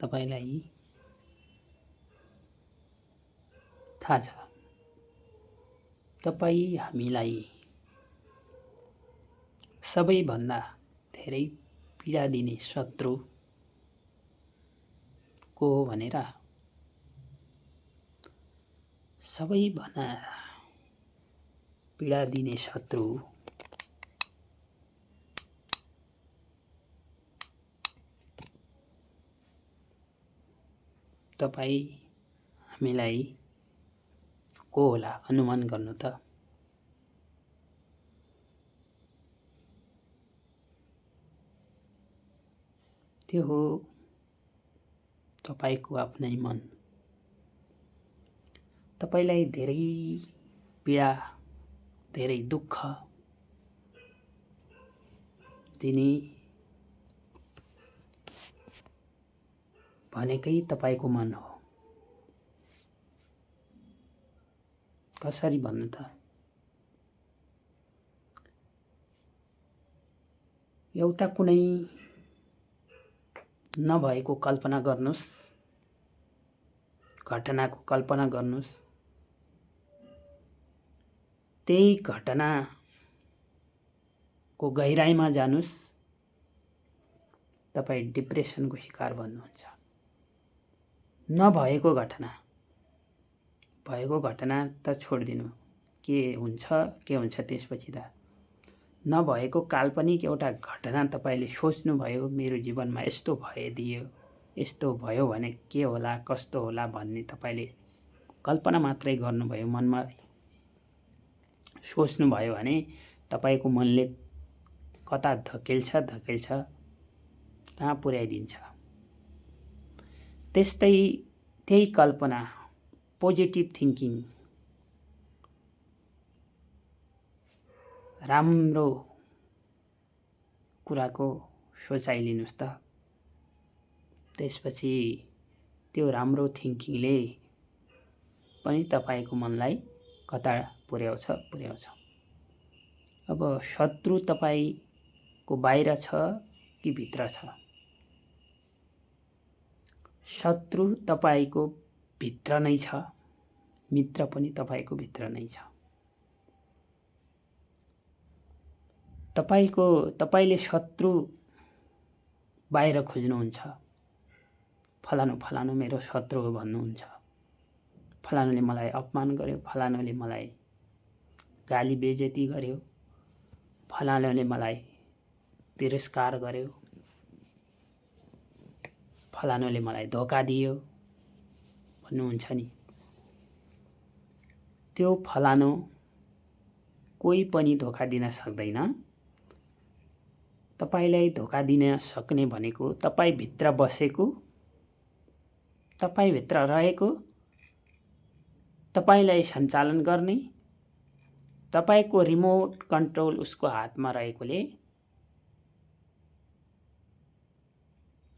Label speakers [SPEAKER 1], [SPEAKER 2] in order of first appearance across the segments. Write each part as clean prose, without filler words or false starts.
[SPEAKER 1] तपाईलाई थाहा छ तपाई हामीलाई सबैभन्दा धेरै पीडा दिने शत्रु को हो भनेर सबैभन्दा पीडा दिने शत्रु तपाई हामीलाई को होला अनुमान गर्नु त त्यो हो तपाईको आफ्नै मन तपाईलाई धेरै पीडा धेरै दुःख दिने भनेकै तपाईको मन हो कसरी भन्नु त एउटा कुनै नभएको कल्पना गर्नुस् घटनाको कल्पना गर्नुस् त्यही घटनाको गहिराईमा जानुस् तपाई डिप्रेसनको शिकार बन्नुहुन्छ नभएको घटना भएको घटना त छोडिदिनु के हुन्छ त्यसपछि त नभएको काल्पनिक एउटा घटना तपाईले सोच्नुभयो मेरो जीवनमा यस्तो यस्तो भयो भने के होला कस्तो होला भन्ने तपाईले कल्पना मात्रै गर्नुभयो मनमा सोच्नुभयो भने तपाईको मनले कता धकेल्छ कहाँ पुर्याइदिन्छ त्यही कल्पना पोजिटिभ थिंकिङ राम्रो कुराको सोचाइ लिनुस् त त्यसपछि त्यो राम्रो थिंकिङले पनि तपाईको मनलाई कता पुर्याउँछ अब शत्रु तपाईको बाहिर छ कि भित्र छ शत्रु तपाईको भित्र नै छ मित्र पनि तपाईको भित्र नै छ तपाईले शत्रु बाहिर खोज्नुहुन्छ फलानु मेरो शत्रु हो भन्नुहुन्छ फलानुले मलाई अपमान गर्यो फलानुले मलाई गाली बेइज्जती गर्यो फलानुले मलाई तिरस्कार गर्यो फलानुले मलाई धोका दियो भन्नुहुन्छ नि त्यो फलानु कोही पनि धोका दिन सक्दैन तपाईलाई धोका दिन सक्ने भनेको तपाई भित्र बसेको तपाई भित्र रहेको तपाईलाई सञ्चालन गर्ने तपाईको रिमोट कन्ट्रोल उसको हातमा रहेकोले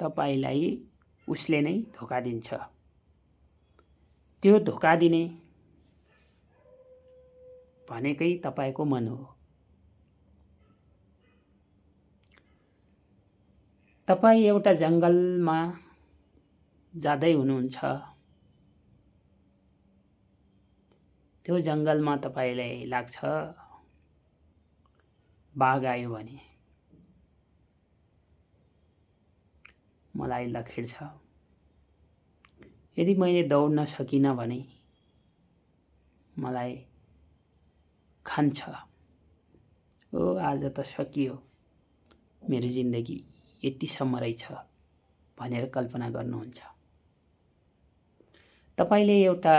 [SPEAKER 1] तपाईलाई उसले नै धोका दिन्छ त्यो धोका दिने भनेकै तपाईको मन हो तपाई एउटा जंगलमा जाँदै हुनुहुन्छ त्यो जंगलमा तपाईलाई लाग्छ बाघ आयो भने मलाई लखेड्छ यदि मैले दौड्न सकिन भने मलाई खान्छ ओ आज त सकियो मेरो जिन्दगी यतिसम्म रहेछ भनेर कल्पना गर्नुहुन्छ तपाईले एउटा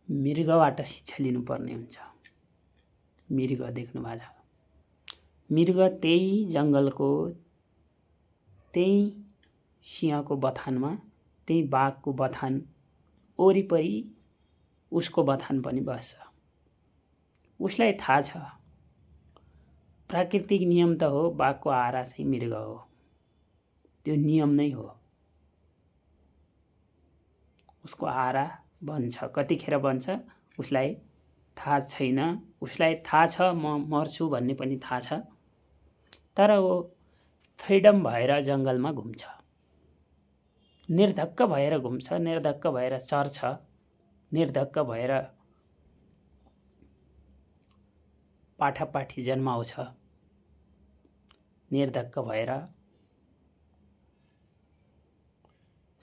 [SPEAKER 1] मृगबाट शिक्षा लिनुपर्ने हुन्छ मृग देख्नु भएको छ मृग त्यही जंगलको त्यही सिंहको बथानमा त्यही बाघको बथान वरिपरि उसको बथान पनि बस्छ उसलाई थाहा छ प्राकृतिक नियम त हो बाघको आहारा चाहिँ मृग हो त्यो नियम नै हो उसको आहारा बन्छ कतिखेर बन्छ उसलाई थाहा छैन उसलाई थाहा छ म मर्छु भन्ने पनि थाहा छ तर वो फ्रिडम भएर जङ्गलमा घुम्छ, निर्धक्क भएर घुम्छ, निर्धक्क भएर चर्छ, निर्धक्क भएर पाठापाठी जन्माउँछ, निर्धक्क भएर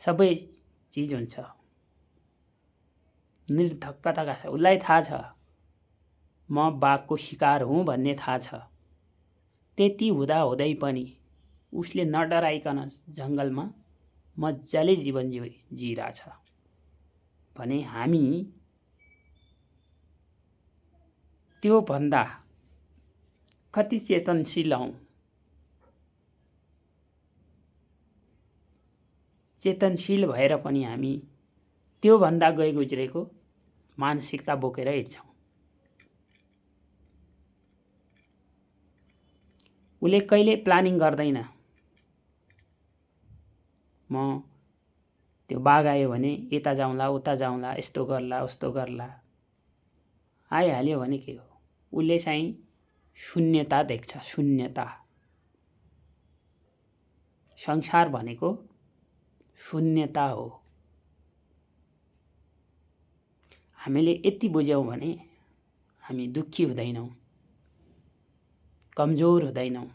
[SPEAKER 1] सबै चिज हुन्छ। निर्धक्कताका छ, उसलाई थाहा छ म बाघको शिकार हुँ भन्ने थाहा छ। त्यति हुँदाहुँदै पनि उसले नडराइकन जङ्गलमा मजाले जीवन जिइरहेछ भने हामी त्यो भन्दा कति चेतनशील हौं? चेतनशील भएर पनि हामी त्यो भन्दा गइ गुज्रेको मानसिकता बोकेर हिँड्छौं। उले कहिले प्लानिङ गर्दैन म त्यो बाघ आयो भने यता जाउँला उता जाउँला, यस्तो गर्ला उस्तो गर्ला। आइहाल्यो भने के हो? उले चाहिँ शून्यता देख्छ, शून्यता। संसार भनेको शून्यता हो। हामीले यति बुझ्यौं भने हामी दुःखी हुँदैनौं, कमजोर हुँदैनौं।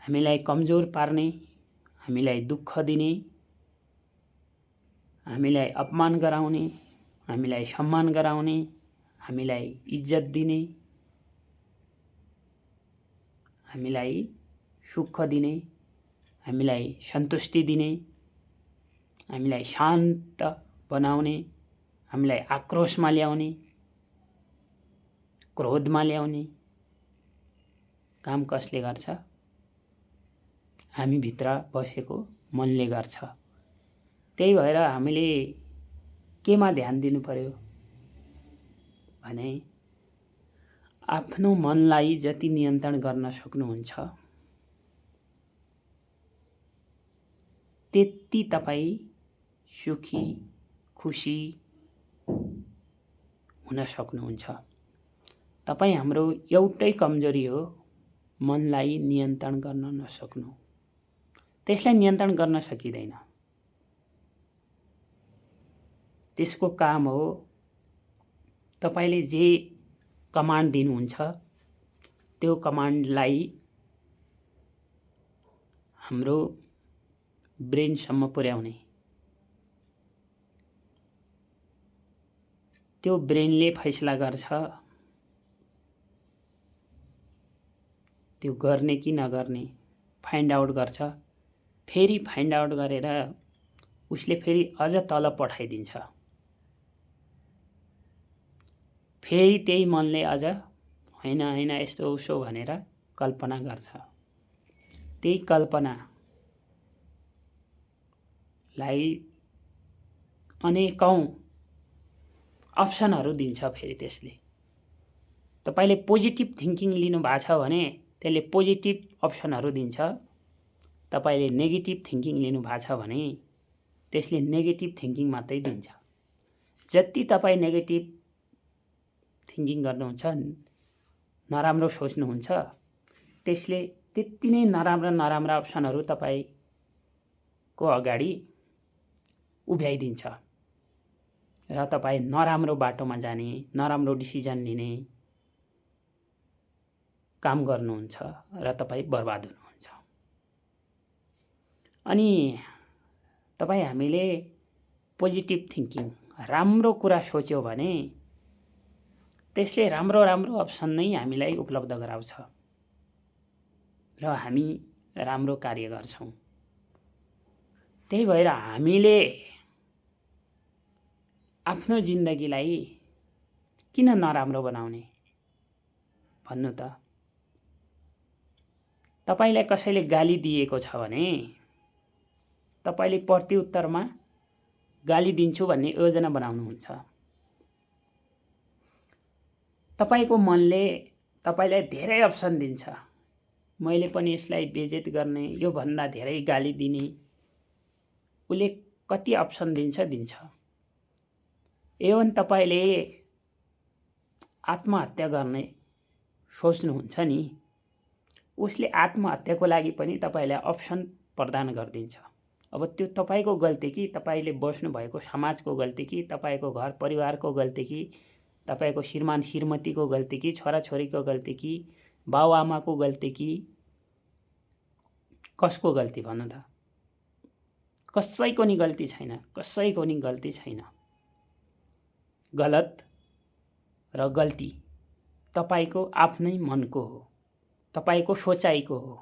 [SPEAKER 1] हामीलाई कमजोर पार्ने, हामीलाई दुःख दिने, हामीलाई अपमान गराउने, हामीलाई सम्मान गराउने, हामीलाई इज्जत दिने, हामीलाई सुख दिने, हामीलाई सन्तुष्टि दिने, हामीलाई शान्त बनाउने, हामीलाई आक्रोशमा ल्याउने, क्रोधमा ल्याउने काम कसले गर्छ? हामी भित्र बसेको मनले गर्छ। त्यही भएर हामीले केमा ध्यान दिनु पर्यो भने आफ्नो मनलाई जति नियन्त्रण गर्न सक्नुहुन्छ त्यति तपाई सुखी, खुशी हुन सक्नुहुन्छ। तपाई हाम्रो एउटै कमजोरी हो मनलाई नियन्त्रण गर्न नसक्नु। त्यसलाई नियन्त्रण गर्न सकिँदैन। त्यसको काम हो तपाईले जे कमान्ड दिनुहुन्छ त्यो कमान्डलाई हाम्रो ब्रेनसम्म पुर्याउने। त्यो ब्रेनले फैसला गर्छ त्यो गर्ने कि नगर्ने, फाइन्ड आउट गर्छ। फेरि फाइन्ड आउट गरेर उसले फेरि अझ तल पठाइदिन्छ। फेरि त्यही मनले अझ हैन हैन यस्तो उसो भनेर कल्पना गर्छ। त्यही कल्पनालाई अनेकौं अप्सनहरु दिन्छ। फेरि त्यसले तपाईले पोजिटिभ थिंकिङ लिनु भएको छ भने त्यसले पोजिटिभ अप्सनहरु दिन्छ। तपाईले नेगेटिभ थिंकिङ लिनु भएको छ भने त्यसले नेगेटिभ थिंकिङ मात्रै दिन्छ। जति तपाई नेगेटिभ थिंकिङ गर्नुहुन्छ, नराम्रो सोच्नुहुन्छ, त्यसले त्यति नै नराम्रा अप्सनहरु तपाईको अगाडि उभ्याइदिन्छ र तपाई नराम्रो बाटोमा जाने, नराम्रो डिसिजन लिने काम गर्नुहुन्छ र तपाई बर्बाद हुनुहुन्छ। अनि तपाई हामीले पोजिटिभ थिंकिङ राम्रो कुरा सोच्यो भने त्यसले राम्रो अप्सन नै हामीलाई उपलब्ध गराउँछ र हामी राम्रो कार्य गर्छौं। त्यही भएर हामीले आफ्नो जिन्दगीलाई किन नराम्रो बनाउने भन्नु त? तपाईलाई कसैले गाली दिएको छ भने तपाईले प्रत्युत्तरमा गाली दिन्छु भन्ने योजना बनाउनुहुन्छ। तपाईको मनले तपाईलाई धेरै अप्सन दिन्छ। मैले पनि यसलाई बेइज्जत गर्ने, यो भन्दा धेरै गाली दिने, उले कति अप्सन दिन्छ। एवं तपाईले आत्महत्या गर्ने सोच्नुहुन्छ नि, उसले आत्महत्याको लागि पनि तपाईँलाई अप्सन प्रदान गरिदिन्छ। अब त्यो तपाईँको गल्ती कि तपाईँले बस्नुभएको समाजको गल्ती कि तपाईँको घर परिवारको गल्ती कि तपाईँको श्रीमान श्रीमतीको गल्ती कि छोराछोरीको गल्ती कि बाउआमाको गल्ती कि कसको गल्ती भन्नु त? कसैको नि गल्ती छैन, कसैको नि गल्ती छैन। गलत र गल्ती तपाईको आफ्नै मनको हो, तपाईको सोचाइको हो।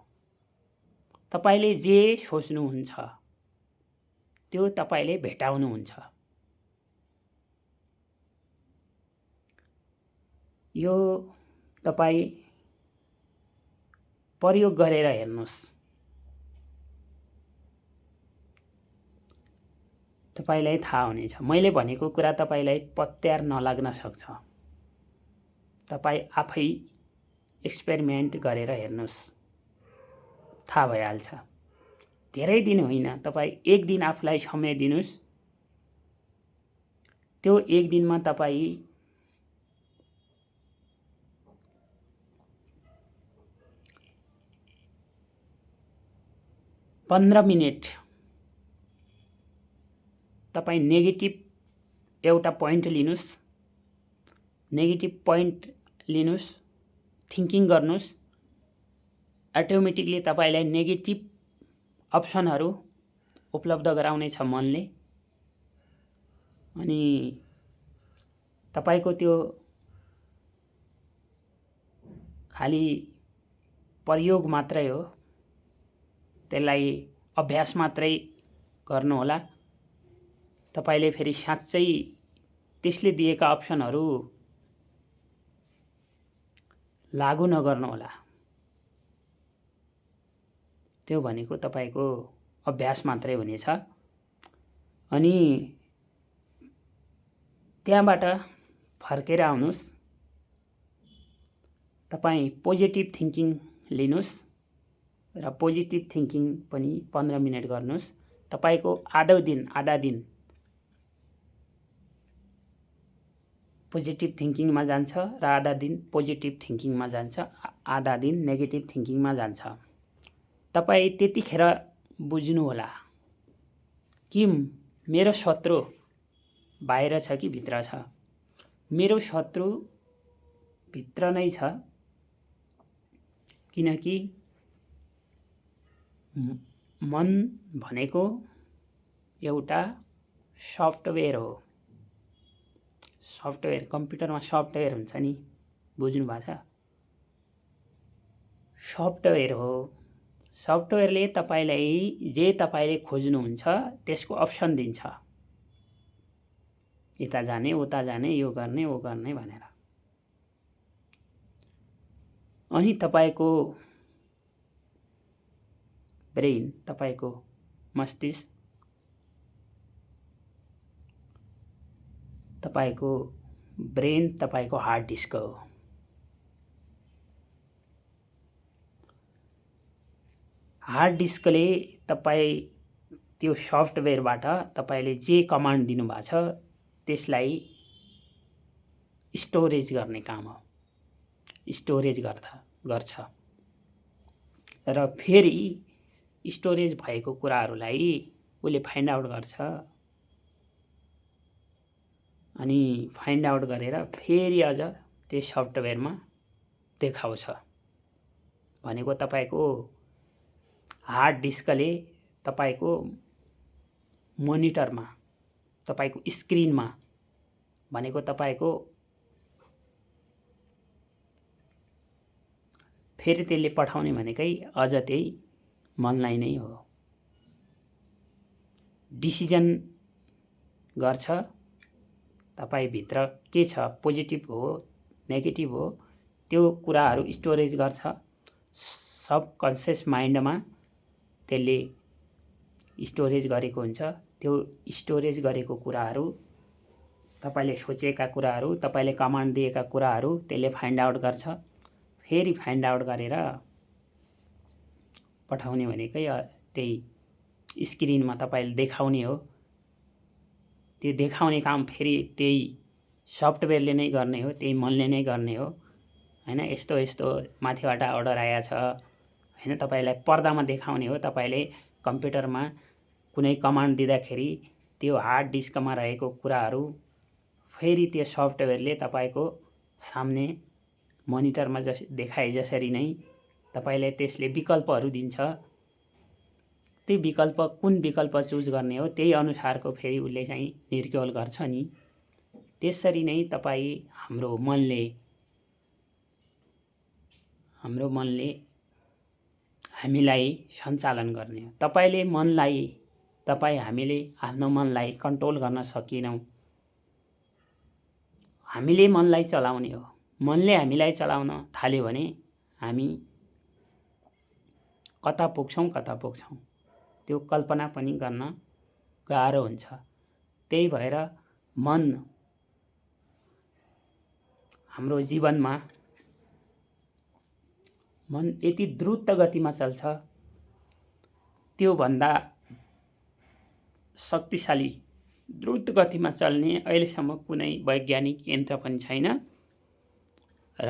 [SPEAKER 1] तपाईले जे सोच्नुहुन्छ त्यो तपाईले भेटाउनुहुन्छ। यो तपाई प्रयोग गरेर हेर्नुस्। तपाईलाई थाहा हुनेछ। मैले भनेको कुरा तपाईलाई पत्यार नलाग्न सक्छ। तपाई आफै एक्सपेरिमेन्ट गरेर हेर्नुस्, थाहा भइहाल्छ। धेरै दिन होइन, तपाई एक दिन आफूलाई समय दिनुस्। त्यो एक दिनमा तपाई 15 मिनेट तपाई नेगेटिभ एउटा पोइन्ट लिनुस्, नेगेटिभ पोइन्ट लिनुस्, थिंकिङ गर्नुस्। अटोमेटिकली तपाईलाई नेगेटिभ अप्सनहरू उपलब्ध गराउनेछ मनले। अनि तपाईको त्यो खाली प्रयोग मात्रै हो, त्यसलाई अभ्यास मात्रै गर्नुहोला। तपाईले फेरि साँच्चै त्यसले दिएका अप्सनहरू लागू नगर्नुहोला। त्यो भनेको तपाईको अभ्यास मात्रै हुनेछ। अनि त्यहाँबाट फर्केर आउनुस्। तपाई पोजिटिभ थिंकिङ लिनुस् र पोजिटिभ थिंकिङ पनि 15 मिनेट गर्नुस्। तपाईको आधा दिन पोजिटिभ थिंकिङमा जान्छ र आधा दिन पोजिटिभ थिंकिङमा जान्छ, आधा दिन नेगेटिभ थिंकिङमा जान्छ। तपाई त्यतिखेर बुझ्नु होला कि मेरो शत्रु बाहिर छ कि भित्र छ। मेरो शत्रु भित्र नै छ, किनकि मन भनेको एउटा सफ्टवेयर हो। सफ्टवेयर, कम्प्युटरमा सफ्टवेयर हुन्छ नि, बुझ्नु भएको छ? सफ्टवेयर हो। सफ्टवेयरले तपाईलाई जे तपाईले खोज्नुहुन्छ त्यसको अप्सन दिन्छ। यता जाने, उता जाने, यो गर्ने, वो गर्ने भनेर। अनि तपाईको ब्रेन, तपाईको मस्तिष्क, तपाईको ब्रेन तपाईको हार्ड डिस्क हो। हार्ड डिस्कले तपाई त्यो सफ्टवेयरबाट तपाईले जे कमान्ड दिनुभएको छ त्यसलाई स्टोरेज गर्ने काम हो। स्टोरेज गर्छ र फेरि स्टोरेज भएको कुराहरूलाई उले फाइन्ड आउट गर्छ। अनि फाइन्ड आउट गरेर फेरि अझ त्यो सफ्टवेयरमा देखाउँछ। भनेको तपाईको हार्ड डिस्कले तपाईको मोनिटरमा, तपाईको स्क्रिनमा, भनेको तपाईको फेरि त्यसले पठाउने भनेकै अझ त्यही मनलाई नै हो। डिसिजन गर्छ तपाई भित्र के छ, पोजिटिभ हो नेगेटिभ हो, त्यो कुराहरू स्टोरेज गर्छ सब कन्सियस माइन्डमा। त्यसले स्टोरेज गरेको हुन्छ। त्यो स्टोरेज गरेको कुराहरू, तपाईले सोचेका कुराहरू, तपाईले कमान्ड दिएका कुराहरू त्यसले फाइन्ड आउट गर्छ। फेरि फाइन्ड आउट गरेर पठाउने भनेकै त्यही स्क्रिनमा तपाईले देखाउने हो। त्यो देखाउने काम फेरि त्यही सफ्टवेयरले नै गर्ने हो, त्यही मनले नै गर्ने हो। हैन, यस्तो यस्तो माथिबाट अर्डर आएको छ हैन, तपाईलाई पर्दामा देखाउने हो। तपाईले कम्प्युटरमा कुनै कमान्ड दिँदाखेरि त्यो हार्ड डिस्कमा रहेको कुराहरू फेरि त्यो सफ्टवेयरले तपाईको सामने मोनिटरमा देखाए जसरी नै तपाईलाई त्यसले विकल्पहरू दिन्छ। त्यो विकल्प कुन विकल्प चुज गर्ने हो त्यही अनुसारको फेरि उसले चाहिँ निर्क्युल गर्छ नि। त्यसरी नै तपाईँ हाम्रो मनले हामीलाई सञ्चालन गर्ने हो। हामीले आफ्नो मनलाई कन्ट्रोल गर्न सकिनौँ। हामीले मनलाई चलाउने हो। मनले हामीलाई चलाउन थाल्यो भने हामी कता पुग्छौँ त्यो कल्पना पनि गर्न गाह्रो हुन्छ। त्यही भएर मन हाम्रो जीवनमा मन यति द्रुत गतिमा चल्छ, त्यो भन्दा शक्तिशाली द्रुत गतिमा चल्ने अहिलेसम्म कुनै वैज्ञानिक यन्त्र पनि छैन र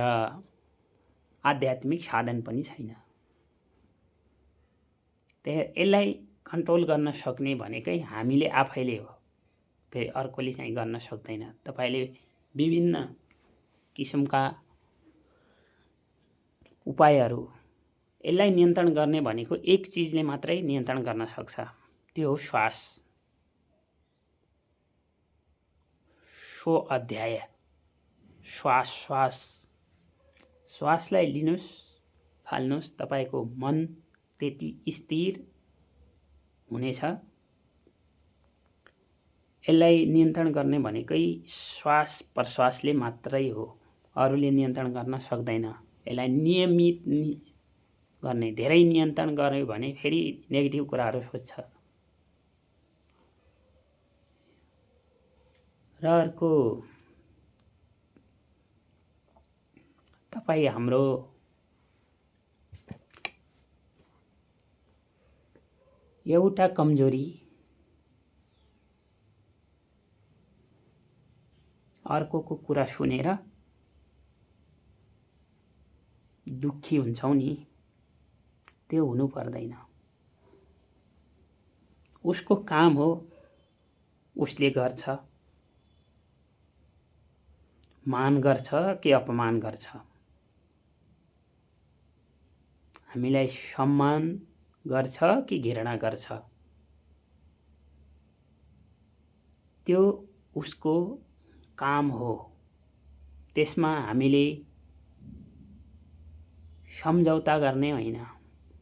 [SPEAKER 1] आध्यात्मिक साधन पनि छैन। यसलाई कन्ट्रोल गर्न सक्ने भनेकै हामीले आफैले हो, फेरि अर्कोले चाहिँ गर्न सक्दैन। तपाईले विभिन्न किसिमका उपायहरू, यसलाई नियन्त्रण गर्ने भनेको एक चिजले मात्रै नियन्त्रण गर्न सक्छ, त्यो हो श्वास। सो अध्याय श्वासलाई लिनुस्, फाल्नुस्, तपाईको मन त्यति स्थिर हुनेछ। यसलाई नियन्त्रण गर्ने भनेकै श्वास प्रश्वासले मात्रै हो, अरूले नियन्त्रण गर्न सक्दैन। यसलाई नियमित गर्ने, धेरै नियन्त्रण गर्यो भने फेरि नेगेटिभ कुराहरू सोच्छ। र अर्को, तपाईँ हाम्रो एउटा कमजोरी अर्कोको कुरा सुनेर दुःखी हुन्छौ नि, त्यो हुनु पर्दैन। उसको काम हो, उसले गर्छ, मान गर्छ कि अपमान गर्छ, हामीलाई सम्मान गर्छ कि घृणा गर्छ, त्यो उसको काम हो। त्यसमा हामीले सम्झौता गर्ने होइन,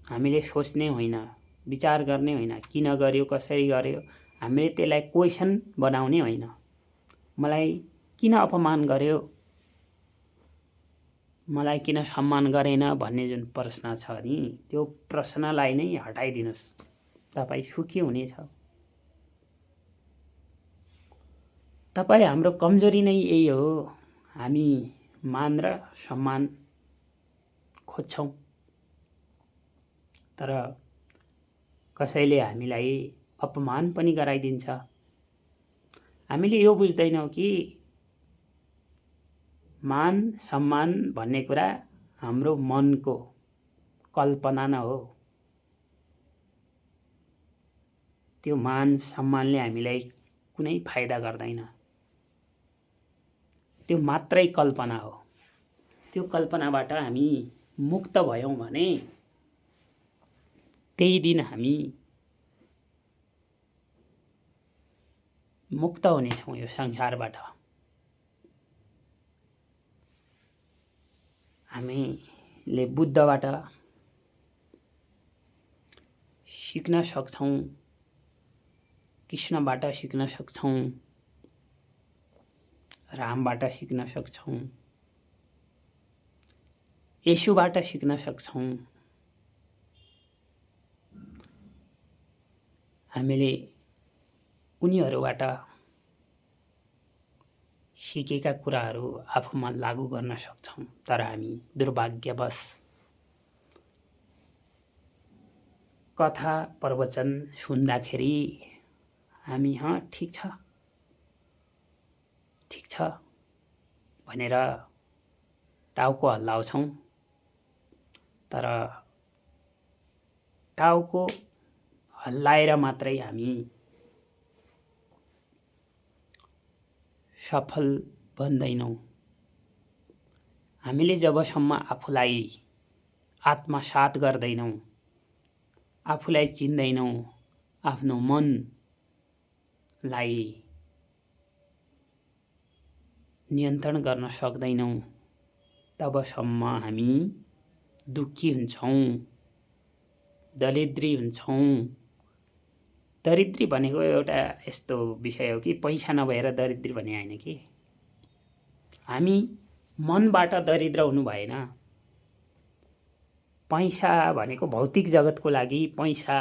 [SPEAKER 1] हामीले सोच्ने होइन, विचार गर्ने होइन, किन गर्यो कसरी गर्यो, हामीले त्यसलाई क्वेसन बनाउने होइन। मलाई किन अपमान गर्यो, मलाई किन सम्मान गरेन भन्ने जुन प्रश्न छ नि, त्यो प्रश्नलाई नै हटाइदिनुस्, तपाईँ सुखी हुनेछ। तपाईँ हाम्रो कमजोरी नै यही हो, हामी मान र सम्मान खोज्छौँ, तर कसैले हामीलाई अपमान पनि गराइदिन्छ। हामीले यो बुझ्दैनौँ कि मान सम्मान भन्ने कुरा हाम्रो मनको कल्पना न हो। त्यो मान सम्मानले हामीलाई कुनै फाइदा गर्दैन, त्यो मात्रै कल्पना हो। त्यो कल्पनाबाट हामी मुक्त भयौँ भने त्यही दिन हामी मुक्त हुनेछौँ यो संसारबाट। हामीले बुद्धबाट सिक्न सक्छौँ, कृष्णबाट सिक्न सक्छौँ, रामबाट सिक्न सक्छौँ, येशूबाट सिक्न सक्छौँ। हामीले उनीहरूबाट सिकेका कुराहरू आफूमा लागू गर्न सक्छौँ, तर हामी दुर्भाग्यवश कथा प्रवचन सुन्दाखेरि हामी ठिक छ भनेर टाउको हल्लाउँछौँ, तर टाउको हल्लाएर मात्रै हामी सफल बन्दैनौँ। हामीले जबसम्म आफूलाई आत्मसात गर्दैनौँ, आफूलाई चिन्दैनौँ, आफ्नो मनलाई नियन्त्रण गर्न सक्दैनौँ, तबसम्म हामी दुःखी हुन्छौँ, दरिद्री हुन्छौँ। दरिद्री भनेको एउटा यस्तो विषय हो कि पैसा नभएर दरिद्री भने होइन कि हामी मनबाट दरिद्र हुनु भएन। पैसा भनेको भौतिक जगतको लागि पैसा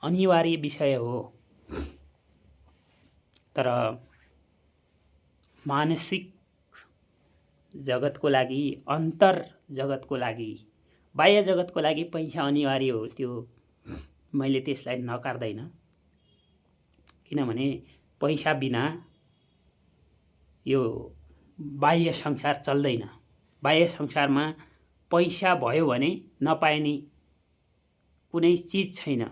[SPEAKER 1] अनिवार्य विषय हो, तर मानसिक जगतको लागि, अन्तर जगतको लागि, बाह्य जगतको लागि पैसा अनिवार्य हो। त्यो मैले त्यसलाई नकार्दैन, किनभने पैसा बिना यो बाह्य संसार चल्दैन। बाह्य संसारमा पैसा भयो भने नपाइने कुनै चीज छैन,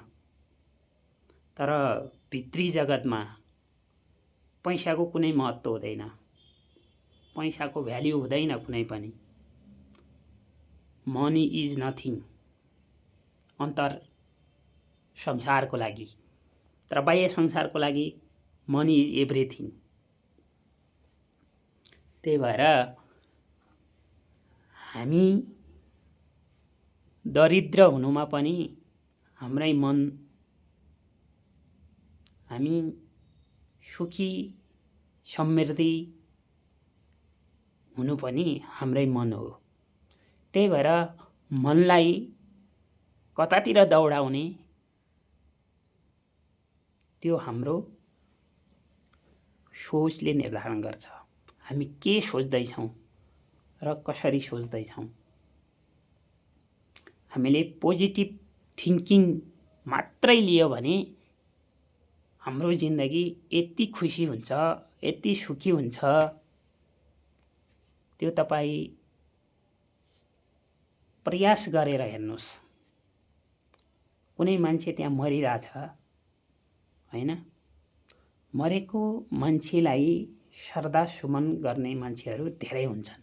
[SPEAKER 1] तर भित्री जगतमा पैसाको कुनै महत्त्व हुँदैन, पैसाको भ्याल्यु हुँदैन कुनै पनि। मनी इज नथिङ अन्तर संसारको लागि, तर बाह्य संसारको लागि मनी इज एभ्रिथिङ। त्यही भएर हामी दरिद्र हुनुमा पनि हाम्रै मन, हामी सुखी समृद्धि हुनु पनि हाम्रै मन हो। त्यही भएर मनलाई कतातिर दौडाउने त्यो हाम्रो सोचले निर्धारण गर्छ। हामी के सोच्दैछौँ र कसरी सोच्दैछौँ। हामीले पोजिटिभ थिङ्किङ मात्रै लियो भने हाम्रो जिन्दगी यति खुसी हुन्छ, यति सुखी हुन्छ, त्यो तपाईँ प्रयास गरेर हेर्नुहोस्। कुनै मान्छे त्यहाँ मरिरहेछ हैन, मरेको मान्छेलाई श्रद्धा सुमन गर्ने मान्छेहरू धेरै हुन्छन्,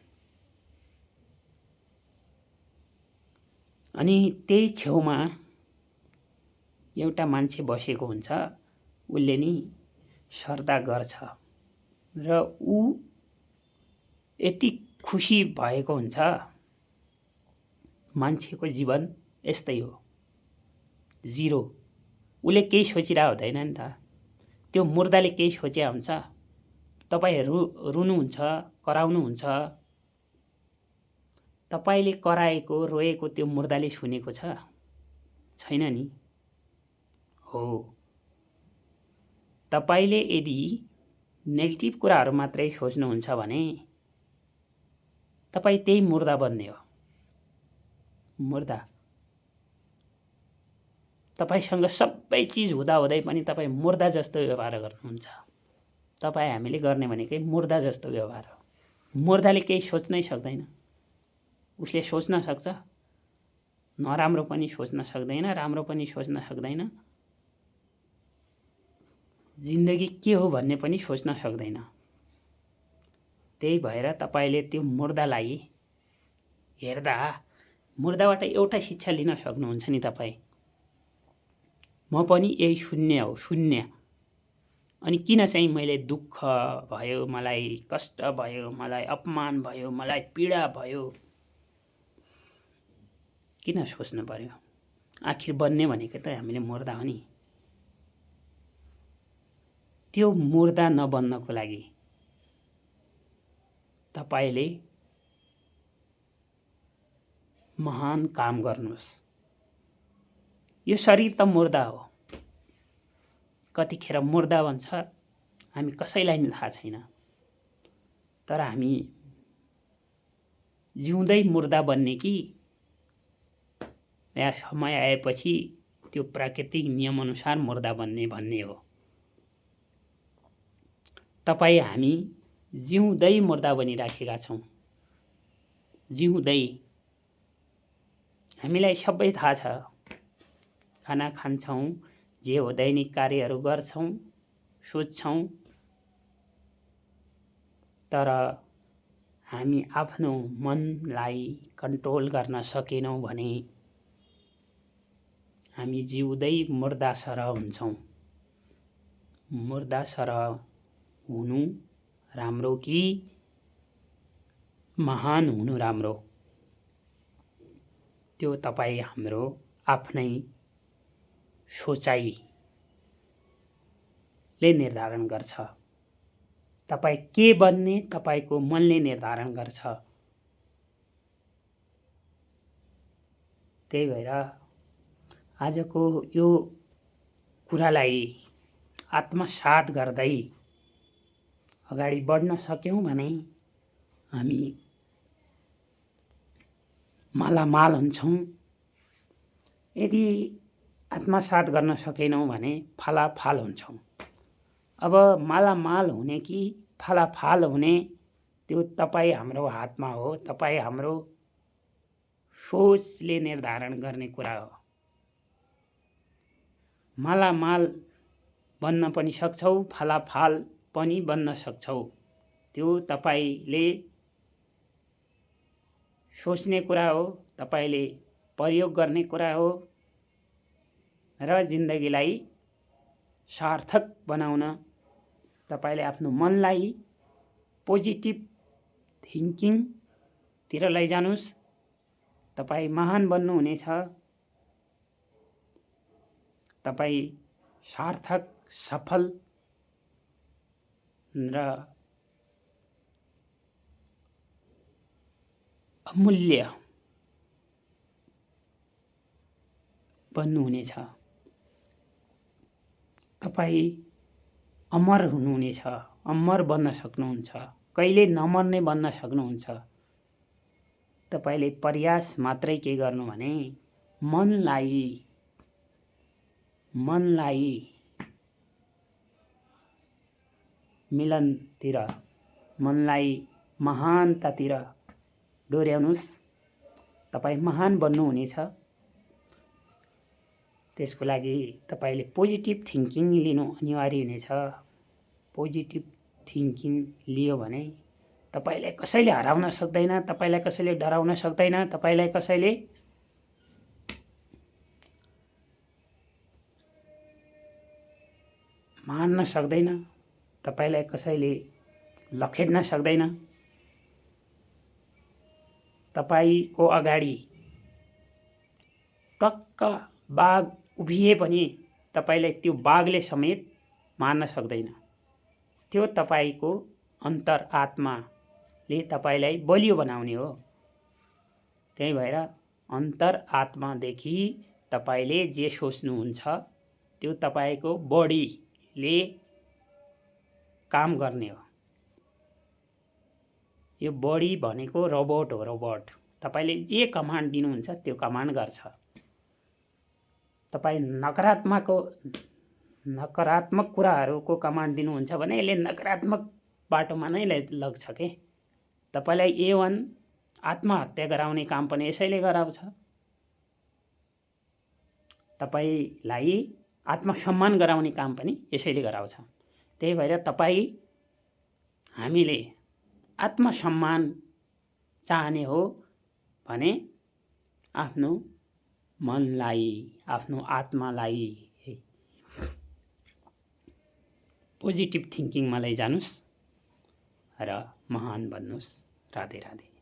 [SPEAKER 1] अनि त्यही छेउमा एउटा मान्छे बसेको हुन्छ, उसले नि श्रद्धा गर्छ र ऊ यति खुसी भएको हुन्छ। मान्छेको जीवन यस्तै हो, जिरो। उसले केही सोचिरहेको हुँदैन नि त, त्यो मुर्दाले केही सोचे हुन्छ। तपाईँ रुनुहुन्छ, कराउनुहुन्छ, तपाईले कराएको रोएको त्यो मुर्दाले सुनेको छैन नि। हो, तपाईले यदि नेगेटिभ कुराहरू मात्रै सोच्नुहुन्छ भने तपाईँ त्यही मुर्दा बन्ने हो। मुर्दा तपाईसँग सबै चिज हुँदाहुँदै पनि तपाईँ मुर्दा जस्तो व्यवहार गर्नुहुन्छ। तपाईँ हामीले गर्ने भनेकै मुर्दा जस्तो व्यवहार हो। मुर्दाले केही सोच्नै सक्दैन। उसले सोच्न सक्छ, नराम्रो पनि सोच्न सक्दैन, राम्रो पनि सोच्न सक्दैन, जिन्दगी के हो भन्ने पनि सोच्न सक्दैन। त्यही भएर तपाईले त्यो मुर्दालाई हेर्दा मुर्दाबाट एउटा शिक्षा लिन सक्नुहुन्छ नि तपाईँ। म पनि यही शून्य हो, शून्य। अनि किन चाहिँ मैले दुःख भयो, मलाई कष्ट भयो, मलाई अपमान भयो, मलाई पीडा भयो, किन सोच्नु पर्यो? आखिर बन्ने भनेको त हामीले मुर्दा हो नि। त्यो मुर्दा नबन्नको लागि तपाईले महान काम गर्नुहोस्। यो शरीर त मुर्दा हो, कतिखेर मुर्दा बन्छ हामी कसैलाई नि थाहा छैन, तर हामी जिउँदै मुर्दा बन्ने कि या समय आएपछि त्यो प्राकृतिक नियम अनुसार मुर्दा बन्ने भन्ने हो। तपाईँ हामी जिउँदै मुर्दा बनिराखेका छौँ। जिउँदै हामीलाई सबै थाहा छ, खाना खान्छौँ, जे हो दैनिक कार्यहरू गर्छौँ, सोच्छौँ, तर हामी आफ्नो मनलाई कन्ट्रोल गर्न सकेनौँ भने हामी जिउँदै मुर्दा सरह हुन्छौँ। मुर्दा सरह हुनु राम्रो कि महान हुनु राम्रो, त्यो तपाईं हाम्रो आफ्नै सोचाइले निर्धारण गर्छ। तपाईं के बन्ने तपाईंको मनले निर्धारण गर्छ। त्यही भएर आजको यो कुरालाई आत्मसात गर्दै अगाडि बढ्न सक्यौं भने हामी मालामाल हुन्छौं। यदि आत्मसात गर्न सकेनौं भने फालाफाल हुन्छौं। अब मालामाल हुने कि फालाफाल हुने त्यो तपाईं हाम्रो हातमा हो। तपाईं हाम्रो सोचले निर्धारण गर्ने कुरा हो। मालामाल बन्न पनि सक्छौ, फालाफाल पनि बन्न सक्छौ। त्यो तपाईंले सोच्ने कुरा हो, तपाईंले प्रयोग गर्ने कुरा हो र जिन्दगीलाई सार्थक बनाउन तपाईंले आफ्नो मनलाई पोजिटिभ थिङ्किङ तिर लैजानुस्। तपाईं महान बन्नुहुनेछ। तपाईं सार्थक, सफल र अमूल्य बन्नुहुनेछ। तपाईं अमर हुनुहुनेछ, अमर बन्न सक्नुहुन्छ, कहिले नमर्ने बन्न सक्नुहुन्छ। तपाईंले प्रयास मात्रै के गर्नु भने मनलाई मिलनतिर, मनलाई महानतातिर डोर्याउनुस्। तपाईं महान बन्नुहुनेछ। त्यसको लागि तपाईंले पोजिटिभ थिङ्किङ लिनु अनिवार्य हुनेछ। पोजिटिभ थिङ्किङ लियो भने तपाईंलाई कसैले हराउन सक्दैन, तपाईंलाई कसैले डराउन सक्दैन, तपाईंलाई कसैले मार्न सक्दैन, तपाईंलाई कसैले लखेट्न सक्दैन। तपाईंको अगाडि टक्क बाघ उभिए पनि तपाईंलाई त्यो बाघले समेत मार्न सक्दैन। त्यो तपाईंको अन्तरआत्माले तपाईंलाई बलियो बनाउने हो। त्यही भएर अन्तरआत्मादेखि तपाईंले जे सोच्नुहुन्छ त्यो तपाईंको बडीले काम गर्ने हो। यो बडी भनेको रोबोट हो। रोबोट तपाईंले जे कमान्ड दिनुहुन्छ त्यो कमान्ड गर्छ। तपाईं नकारात्मक कुराहरूको कमान्ड दिनुहुन्छ भने यसले नकारात्मक बाटोमा नै लग्छ के। तपाईंलाई A1 आत्महत्या गराउने काम पनि यसैले गराउँछ। तपाईंलाई आत्मसम्मान गराउने काम पनि यसैले गराउँछ। त्यही भएर हामीले आत्मसम्मान चाहने हो भने आफ्नो मनलाई, आफ्नो आत्मालाई पोजिटिभ थिङ्किङमा लैजानुस् र महान बन्नुस्। राधे राधे।